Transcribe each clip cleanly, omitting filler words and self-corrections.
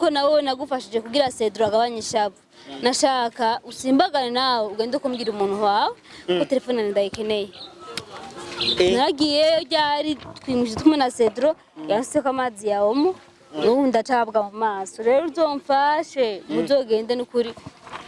Yuko nawe nagufashije kugira Cedro agabanye ishavu, nashaka usimbagane nawe ugende kumbwira umuntu wawe ko telefone yanjye ndayikeneye. Naragiyeyo ryari, twimuje tumwe na Cedro, yanseko amazi ya Omo, ubu ndacabwa mu maso. Rero uzomfashe, muzogende n'ukuri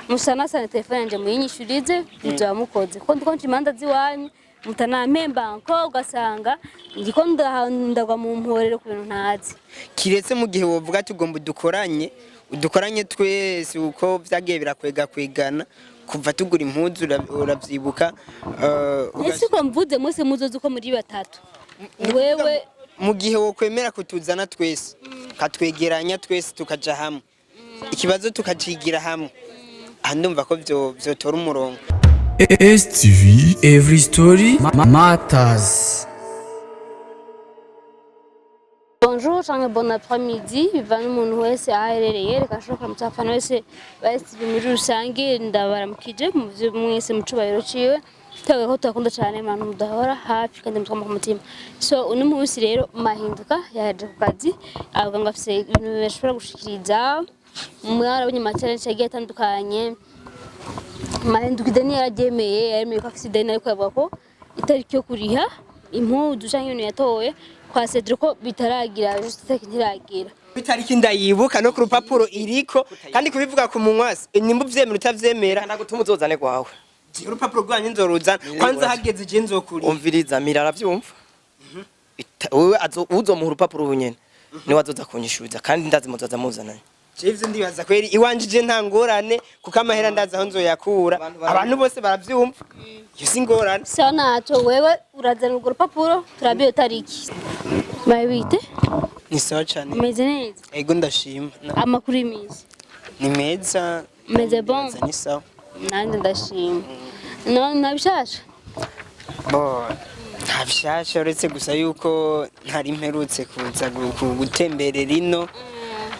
musanasane telefone yanje, muyinyishurize, muzoba mukoze, kuko ndiko nca imanza z'iwanyu mutanampemba nko ugasanga ndiko ndagwa mu mporero ku bintu ntazi. Kiretse mu gihe wovuga ati ugomba udukoranye, udukoranye twese, uko vyagiye birakwega kwegana kuva tugura impuzu, uravyibuka Ese uko mvuze mwese muzozi uko muri batatu wewe? Mu gihe wokwemera kutuzana twese, katwegeranya twese, tukaja hamwe, ikibazo tukacigira hamwe, aha ndumva ko vyotora umurongo. STV Every Story Matters. Bonjour canke bon après-midi, bivana n'umuntu wese aho aherereye. Reka nshobora kuramutsa abafana wese ba STV muri rusange, ndabaramukije mu vyo mwese mu cubahiro ciwe, twebwe ko tubakunda cane, abantu mudahora hafi kandi mutwama ku mutima. So uno munsi rero Mahinduka yaje ku kazi, avuga ngo afise ibintu bashobora gushikiriza. Mwarabonye ama challenge agiye atandukanye. Mahinduka ideni yararyemeye, yaremeye ko afise ideni, ariko avuga ko itariki yo kuriha impuzu canke ibintu yatoye kwa Cedro ko bitaragira, juste itariki ntiragira. Itariki ndayibuka, no ku rupapuro iriko, kandi kubivuga ku munwa nimba uvyemera utavyemera. Ndagutuma uzozane gwawe. Urupapuro rwanyu nzoruzana kwanza hageze je nzokuriha. Umviriza, mira, aravyumva. Wewe uzomuha urupapuro ubu nyene, niwe azoza kunyishuza, kandi ndazi muzoza muzananye. Jewe ivyo ndibaza kweri iwanje je nta ngorane, kuko amahera ndazi aho nzoyakura. Abantu bose baravyumva, iyo si ingorane. Sawa, naco wewe urazana urwo rupapuro, turabe iyo tariki. Babite. Ni sawa cane. Umeze neza? Ego, ndashima. Amakuru y'iminsi? Ni meza. Umeze bon? Ndibaza ni sawa. Nanjye ndashima. No nabishasha? Bo, nta bishasha, uretse gusa yuko ntari mperutse kuza gutemberera ino.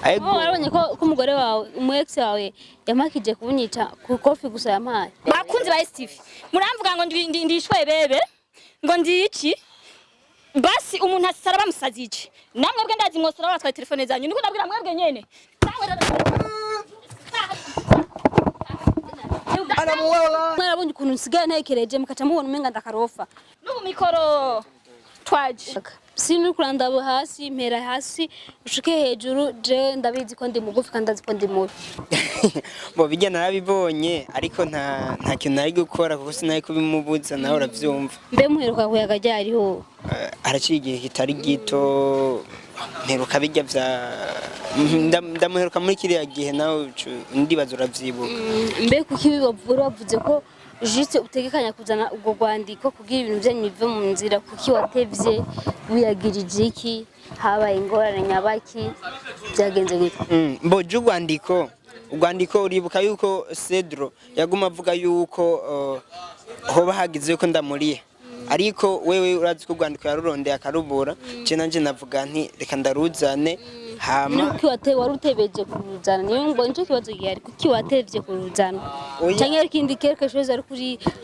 Ariko Oh, warabonye ko umugore wawe, umu ex wawe, yamakije kunyica ku kofi gusa yampaye. Bakunzi ba STV, muramvuga ngo ndishwebebe, ngo ndi iki? Basi umuntu asara bamusazije, namwe bwe ndazi mwosara batwaye telefone zanyu. Niko ndabwira mwebwe nyene. Mwarabonye ukuntu nsigaye ntekereje, mukaca mubona umenga ndakarofa. N'ubu mikoro twaje. Sini kurandaba hasi, mpera hasi ushike hejuru. Je ndabizi ko ndi mugufi kandi ndazi ko ndi mubi. Bo, bijya narabibonye, ariko nta kintu nari gukora kuko sinari kubimubuza, nawe uravyumva. Mbe muheruka kuyaga ryariho? Haraciye igihe kitari gito. Mperuka bijya vya ndamuheruka muri kiriya gihe, nawe ndibaza uravyibuka. Mbe kuki wavuze ko juste utegekanya kuzana ubwo rwandiko kugira ibintu byanyu bive mu nzira? Kuki watevye? Wiyagirije iki? Habaye ingorane nyabaki? Byagenze gute? Mbo je urwandiko uribuka yuko Cedro yaguma avuga yuko hoba hagize yuko ndamuriye, ariko wewe urazi ko urwandiko yarurondeye akarubura. Je nanje navuga nti reka ndaruzane hama. Kuki wari utebeje kuruzana? Niyo ngo nico kibazo gihari, kuki watevye kuruzana? Oya. Canke ari ikindi quelque chose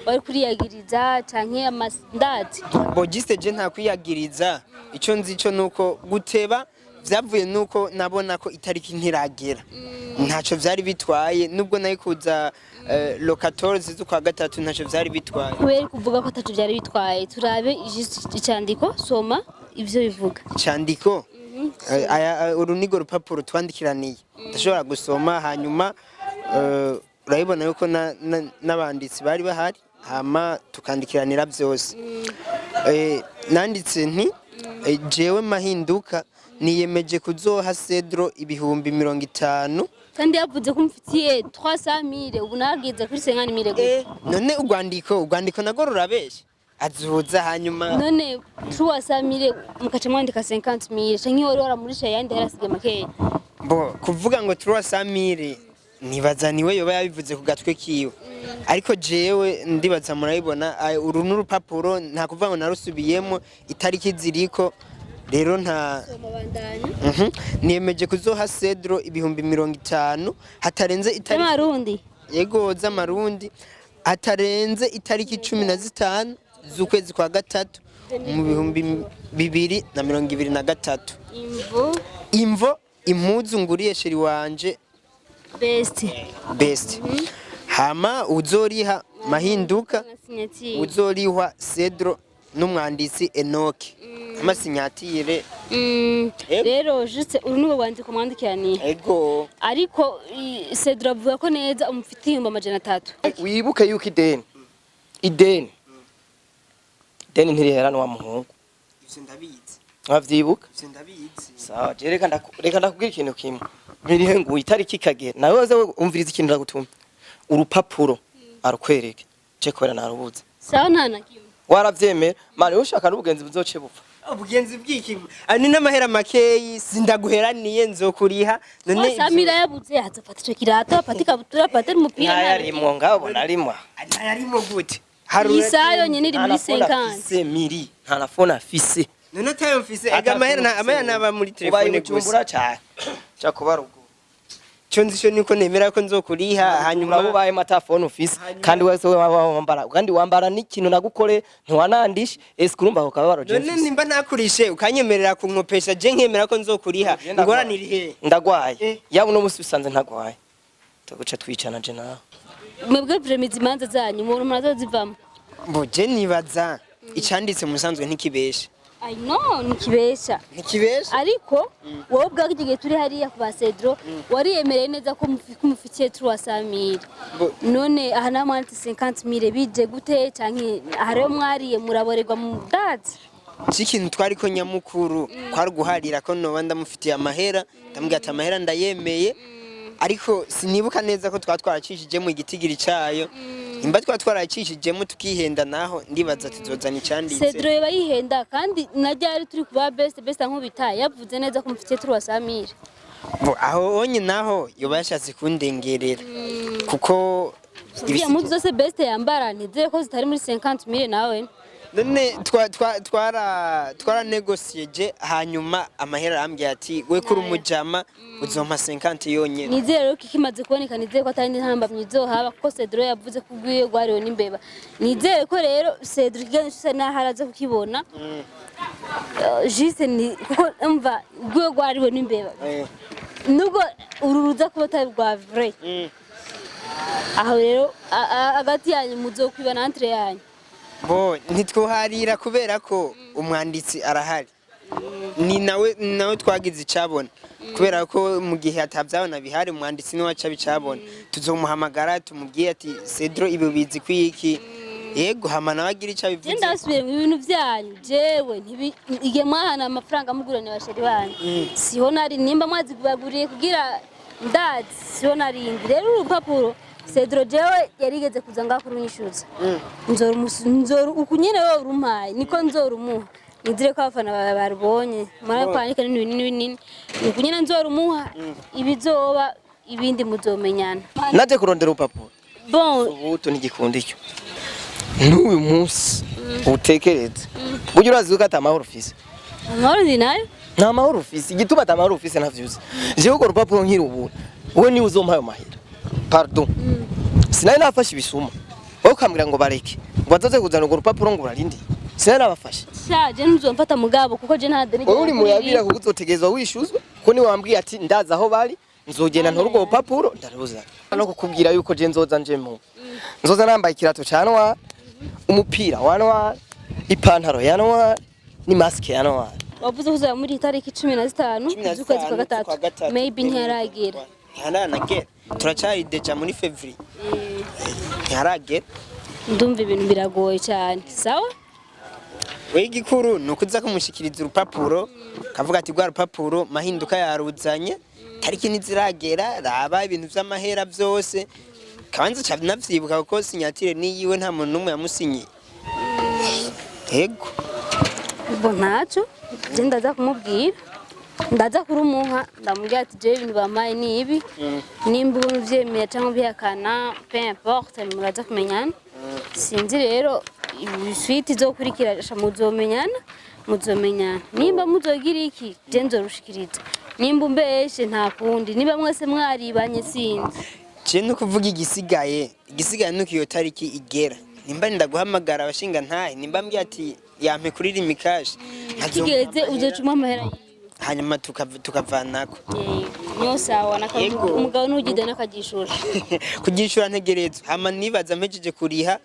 wari kuriyagiriza canke amandazi? Bo, juste je nta kwiyagiriza. Ico nzi cyo nuko guteba vyavuye nuko nabona ko itariki ntiragera, ntaco vyari bitwaye nubwo nari kuza le 14 z'ukwa gatatu, ntaco vyari bitwaye. Kubera kuvuga ko ataco vyari bitwaye, turabe juste icandiko, soma ivyo bivuga. Candiko uru nigo rupapuro twandikiraniye, ndashobora gusoma, hanyuma urabibona yuko n'abanditsi bari bahari, hama tukandikiranira byose. Nanditse nti jewe Mahinduka niyemeje kuzoha Cedro 50,000. Kandi yavuze ko umufitiye 300,000, ubu nageze kuri 50,000 gusa. None urwandiko narwo rurabesha, azoza hanyuma. None 300,000 mukaca mwandika 50,000, canke wari waramurisha ayandi, yarasigaye makeya? Bo, kuvuga ngo 300,000, nibaza niwe yoba yabivuze ku gatwe kiwe, ariko jewe ndibaza murabibona, uru n'urupapuro, nta kuvuga ngo narusubiyemo, itariki ziriko rero nta. Niyemeje kuzoha Cedro 50,000 hatarenze itariki Z'amarundi? Yego, z'amarundi, hatarenze itariki 15 z'ukwezi kwa gatatu mu 2023. Imvo? Imvo. Impuzu nguriye chéri wanje Best. Best. Hama uzoriha Mahinduka, Na signature. uzorihwa Cedro n'umwanditsi Enoke, ama signature. Ego. Rero juste uru ni rwandiko mwandikiraniye? Ego. Ariko Cedro avuga ko neza umufitiye 300,000. Wibuke yuko ideni ntirihera wa muhungu. Ivyo ndabizi. Wavyibuka? Ivyo ndabizi. Sawa, je reka ndakubwira ikintu kimwe. Birihe ngo itariki ikagera, nawe waze umviriza ikintu ndagutuma, urupapuro arukwereke, je kubera narubuze. Sawa, nta na kimwe. Waravyemera mani, ushaka n'ubugenzi buzoce bupfa. Ubugenzi bw'iki? Ani n'amahera makeyi, sindaguheraniye, nzokuriha none. Samira yabuze, azafata ico kirato, afate ikabutura, afate umupira. Ntayarimwo, ngabo narimwa. Ntayarimwo gute? Iyi saha yonyene iri muri 50. Afise miri, nta na phone afise. None atayo mfise? Ega amahera amahera naba muri Ubaye telefone gusa. Bujumbura cane ca kuba ruguru. Cyo nzi cyo niko nemera ko nzokuriha hanyuma. Hanyuma ubaye mata phone ufise, kandi wese wambara, kandi wambara n'ikintu nagukore ntiwanandishe, ese urumva ako kababaro je None mfise? nimba nakurishe ukanyemerera kunkopesha, je nkemera ko nzokuriha, ingorane iri hehe? Ndagwaye. Eh. Yaba uno musi usanze ntagwaye, tuguca twicana je nawe. Mwebwe vraiment imanza zanyu umuntu murazozivamo? Bo je nibaza icanditse musanzwe ntikibesha. I know ntikibesha. Ntikibesha. Ariko wowe ubwawe igihe turi hariya ku ba Cedro wariyemereye neza ko mufitiye 300,000. None aha naho mwanditse 50,000, bije gute? Canke aha rero mwariye muraborerwa mu bwatsi? Ikintu twari ko nyamukuru kwari guharira ko noba ndamufitiye amahera, ndamubwira ati amahera ndayemeye, ariko sinibuka neza ko twaba twaracishijemo igitigiri cayo. Nimba twaba twaracishijemo tukihenda, naho ndibaza tuzozana icanditse. Cedro yoba yihenda, kandi na ryari turi kuba best best nkubita yavuze neza ko mufitiye 300,000. Bo, aho onye naho yoba yashatse kundengerera kuko Ziriya mpuzu zose best yambara ntizeye ko zitari muri 50,000 nawe. None twara négocié, hanyuma amahera arambwira ati we kuri umujama uzompa 50 yonyene. Nizere rero ko ikimaze kuboneka, nizere ko atari ntambamyi izohaba, kuko Cedro yavuze ko ugwiye rwariwe n'imbeba. Nizere ko rero Cedro ikiganiro cyose naho araza kukibona. Juste ni kuko umva ugwiye rwariwe n'imbeba, nubwo uru ruza kuba atari rwa vrai. Aho rero hagati yanyu muzokwibana entre yanyu. Bo ntitwoharira kubera ko umwanditsi arahari, ni nawe twagize icabona, kubera ko mu gihe atavyabona bihari, umwanditsi niwe aca bicabona. Tuzomuhamagara tumubwiye ati Cedro ibi bizi kwiki, yego, hama nawe agira ico Je abivuze. ndasubiye mu bintu byanyu, jewe igihe mwahana amafaranga mugurana basheri banyu siho nari. Nimba mwazibaguriye kugira ndazi, siho narindi. Rero urupapuro Cedro jewe yarigeze kuza ngaho kurunyishuza, nzora uku nyene wewe urumpaye niko nzorumuha. Nizire ko abafana bawe barubonye murakwandika n'ibintu binini binini, ni uku nyene nzorumuha. Ibizoba ibindi muzomenyana. Naje kurondera urupapuro. Bon. Ubuto ntigikunda icyo n'uyu munsi utekereze, burya urazi ko ata mahoro ufise. Amahoro ndi nayo. Nta mahoro ufise. Igituma ata mahoro ufise ntavyuzi. Jewe urwo rupapuro nkirubura, wowe niwe uzompa ayo mahera. Pardon, sinari nafashe ibisuma, wowe ukambwira ngo bareke ngo bazoze kuzana urwo rupapuro ngo urarindire, sinari nabafashe. Sha, je ntuzomfata mugabo kuko je nta deni. Wowe uri muyabira kuko uzotegerezwa wishuzwa, ko niwe wambwiye ati ndaza aho bari, nzogenda ntore urwo rupapuro ndaruzana, no kukubwira yuko je nzoza nje mu nzoza nambaye ikirato ca noir, umupira wa noir, ipantaro ya noir ni masque ya noir. Wavuze ko uzaba muri itariki 15 z'ukwezi kwa gatatu, maybe ntiharagera. Ntiharanagera, turacyari déjà muri février, ntiharagera. Ndumva ibintu biragoye cyane, sawa. We igikuru ni ukuza kumushikiriza urupapuro, kavuga ati rwa rupapuro Mahinduka yaruzanye, tariki ntiziragera, raba ibintu vy'amahera vyose kabanza ca navyibuka, kuko signature niyiwe, nta muntu n'umwe yamusinyiye, yego. Ubwo ntacyo, je ndaza kumubwira, ndaza kurumuha, ndamubwira ati jewe ibintu bampaye ni ibi, nimba ubona uvyemera cyangwa ubihakana, peu importe, muraza kumenyana. Sinzi rero suite izokurikira, sha muzomenyana nimba muzogira iki, je nzorushikiriza. Nimba umbeshe nta kundi, niba mwese mwaribanye sinzi. Je no kuvuga igisigaye nuko iyo tariki igera, nimba ndaguhamagara abashinga ntahe, nimba mbwiye ati yampe kuri Lumicash. Kigeze uzoca umuha amahera yiwe. Hanyuma tukavanako. Niyo sawa. Yego. Umugabo n'ugida n'akagishura. Kugishura ntegerezwa, hama nibaza mpejeje kuriha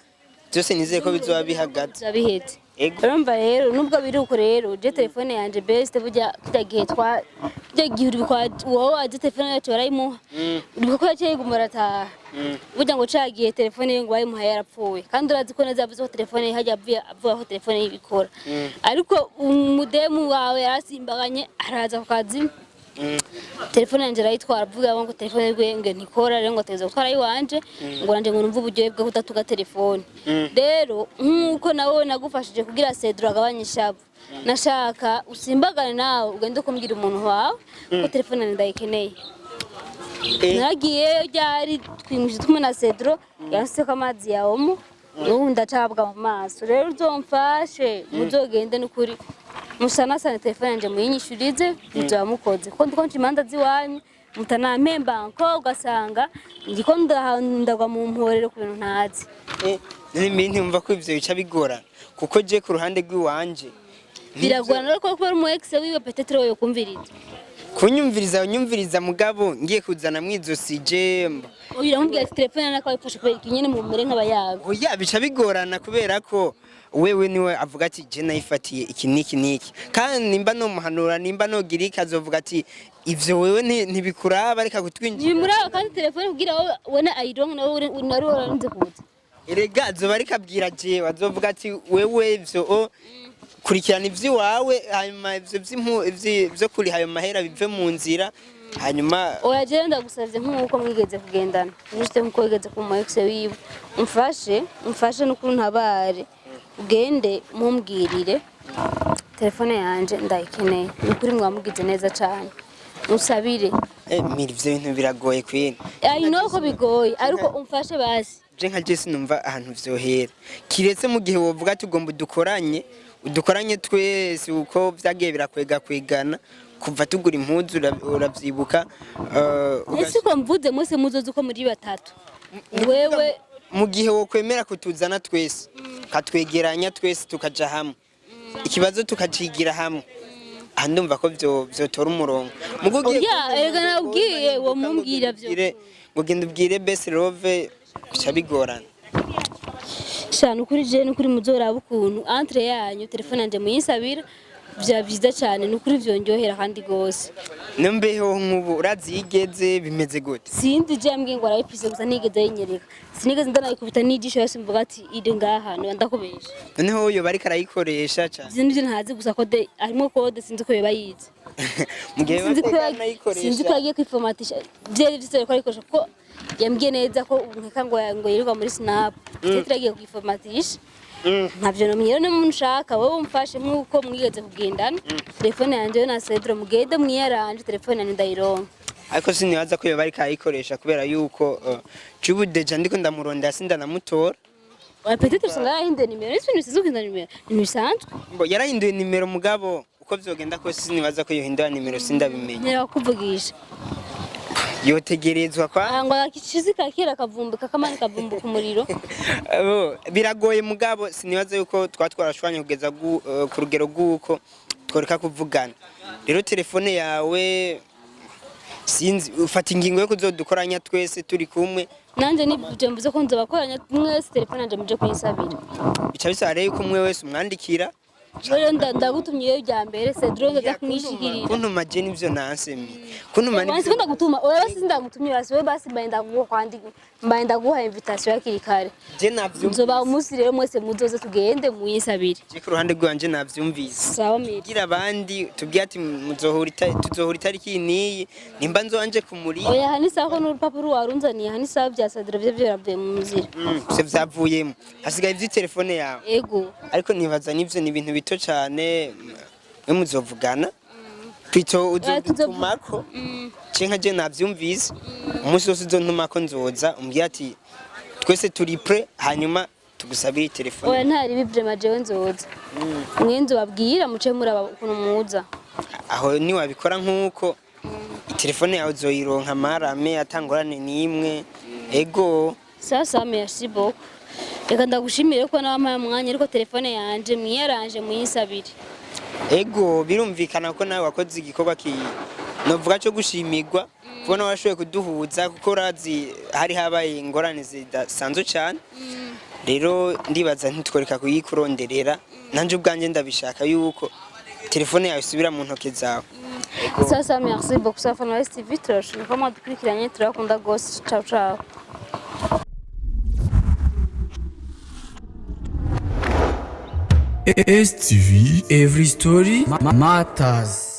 byose, nizeye ko bizoba bihagaze. Biba bihetse. Ego. Urumva rero, nubwo biri uko rero, je telefone yanje best, burya kirya gihe twa kirya gihe uri kwa wowe waje, telefone yacu barayimuha. Uribuka ko yaciye yiguma arataha? Burya ngo ca gihe telefone ye ngo bayimuha yarapfuye, kandi urazi ko neza yavuze ko telefone ye hajya avuye avuga ko telefone ye ibikora, ariko umudemu wawe yarasimbaganye araza ku kazi, telefone yanjye arayitwara, avuga ngo telefone ye ngo ntikora, rero ngo ategereza gutwara iwanje, ngo nanje ngo numve uburyohe bwo kudatuga telefone. Rero nk'uko nawe nagufashije kugira Cedro agabanye ishavu, nashaka usimbagane nawe ugende kumbwira umuntu wawe ko telefone yanjye ndayikeneye. Naragiyeyo ryari twimuje tumwe na Cedro, yanseko amazi ya Omo, n'ubu ndacabwa mu maso. Rero uzomfashe, muzogende n'ukuri musanasane telefone yanje muyinyishurize, muzoba mukoze, kuko ndiko nca imanza z'iwanyu mutanampemba nko ugasanga ndiko ndagwa mu mporero ku bintu ntazi. None ntimva ko ivyo bica bigorana, kuko je ku ruhande rw'iwanje Biragorana rero, kuko kubera umu ex wiwe peut-être wowe yokumviriza. Kunyumviriza unyumviriza, mugabo ngiye kuzana mwizosi je Uyu uramubwira ati telefone yanjye akayifashe kubera iki nyene, mumere nk'abayaga. Oya, bica bigorana kubera ko wewe niwe avuga ati je nayifatiye iki niki niki, kandi nimba nomuhanura, nimba nogira iki, azovuga ati ivyo wewe ntibikuraba, reka kutwinjira. Ntibimuraba, kandi telefone kugira wowe ubone ayironke, nawe nari wararinze kuza. Erega azoba ariko abwira jewe, azovuga ati wewe ivyo o kurikirana ivy'iwawe, hanyuma ivyo vyo kuriha ayo mahera bive mu nzira, hanyuma. Oya, jewe ndagusavye nk'uko mwigeze kugendana, juste nk'uko wigeze ku mu ex wiwe, umfashe, umfashe n'ukuri ntabare, ugende mumbwirire telefone yanje ndayikeneye. Ni ukuri mwamugize neza cane, musabire. Miri, ivyo bintu biragoye kwini. I know ko bigoye, ariko umfashe basi. Je nka je sinumva ahantu vyohera, kiretse mu gihe wovuga ati ugomba udukoranye, udukoranye twese, uko vyagiye birakwega kwegana kuva tugura impuzu, uravyibuka Ese ko mvuze mwese muzozi uko muri batatu wewe? Mu gihe wokwemera kutuzana twese, katwegeranya twese, tukaja hamwe, ikibazo tukacigira hamwe, aha ndumva ko vyotora umurongo. Mugo ugiye Oya, erega nabwiye uwo mumbwira vyo. Ngo genda ubwire Best Love, bica bigorana. Sha, nukuri je nukuri muzoraba ukuntu entre yanyu telefone yanje muyinsabira, vya vyiza cyane, nukuri vyonjohera kandi gose. Nombeho nk'ubu urazi iyo igeze bimeze gute? Sinzi, je yambwiye ngo arayifise gusa nigeze ayinyereka, sinigeze ndanayikubita n'ijisho yose mvuga ati iri ngaha, niba ndakubesha. Noneho yoba ariko arayikoresha cane? Ivyo nivyo ntazi, gusa code harimo code, sinzi ko yoba yize. Mu gihe Sinzi ko arayikoresha. Sinzi ko yagiye kwiformatisha vyari vyose ko arayikoresha, kuko yambwiye neza ko nkeka ngo yirirwa muri Snap, peut-être yagiye kuyiformatisha, ntavyo nomye. Rero niba nshaka wowe umfashe nk'uko mwigeze kugendana, telefone yanje yo na Cedro mugende mwiyaranje telefone yanje ndayironka. Ariko sinibaza ko yoba ariko arayikoresha, kubera yuko cubu déjà ndiko ndamurondera sindanamutora. Oya, peut-être usanga yarahinduye nimero, ese ibintu bisanzwe guhindura nimero, ibintu bisanzwe. Mbo yarahinduye nimero, mugabo uko vyogenda kose sinibaza ko yohindura nimero, sindabimenya. Nyera kuvugisha. Yotegerezwa kwa Ngo akishizi kakera kavumbuka kamani kavumbuka umuriro. Abo, biragoye, mugabo sinibaza yuko twa twarashwanye kugeza ku rugero rw'uko tworeka kuvugana. Rero telefone yawe sinzi, ufata ingingo yo kuzodukoranya twese turi kumwe. Nanje nivyo mvuze ko nzobakoranya mwese, telefone yanje muje kuyinsabira. Bica bisaba rero yuko umwe wese umwandikira. Rero ndagutumye iyo rya mbere, Cedro ndaza kumwishikirira. Kuntuma je nivyo nansemi kuntuma. Wansi ko ndagutuma? Oya, basi ndagutumye, basi wewe, basi mbaye ndaguha kwandika, mbaye ndaguha invitation hakiri kare. Je navyumvise. Nzoba umunsi rero mwese muzoze tugende muyinsabire. Je ku ruhande rwanje navyumvise. Sawa miri. Kugira abandi tubwire ati muzohura tuzohura itariki iyi n'iyi, nimba nzowanje kumuri. Oya, hani sawa, ko n'urupapuro warunzaniye, hani sawa, bya Cedro byo byavuye mu nzira. Se vyavuyemo, hasigaye ivy'itelefone yawe. Ego. Ariko nibaza nivyo ni ibintu bito cane, mwe muzovugana plutôt uzodutumako. Ce nka je navyumvise, umunsi wose uzontumako nzoza, umbwire ati twese turi prêts, hanyuma tugusabire telefone. Oya, ntari ibi vraiment, jewe nzoza, mwe nzobabwira muce muraba ukuntu muza. Aho niwabikora nk'uko, telefone yawe uzoyironka marame atangorane n'imwe, ego. Sasa merci beaucoup, reka ndagushimire ko nawe wampaye umwanya, ariko telefone yanje mwiyaranje muyinsabire. Ego, birumvikana ko nawe wakoze igikorwa ki novuga cyo gushimirwa, kubona washoboye kuduhuza, kuko urazi hari habaye ingorane zidasanzwe cyane. Rero ndibaza ntitworeka kuyikuronderera. Nanje ubwanjye ndabishaka yuko telefone yawe isubira mu ntoke zawe. Ego. Sasa merci beaucoup abafana ba STV, turashimye ko mwadukurikiranye, turabakunda gose. Ciao ciao. STV Every Story Matters.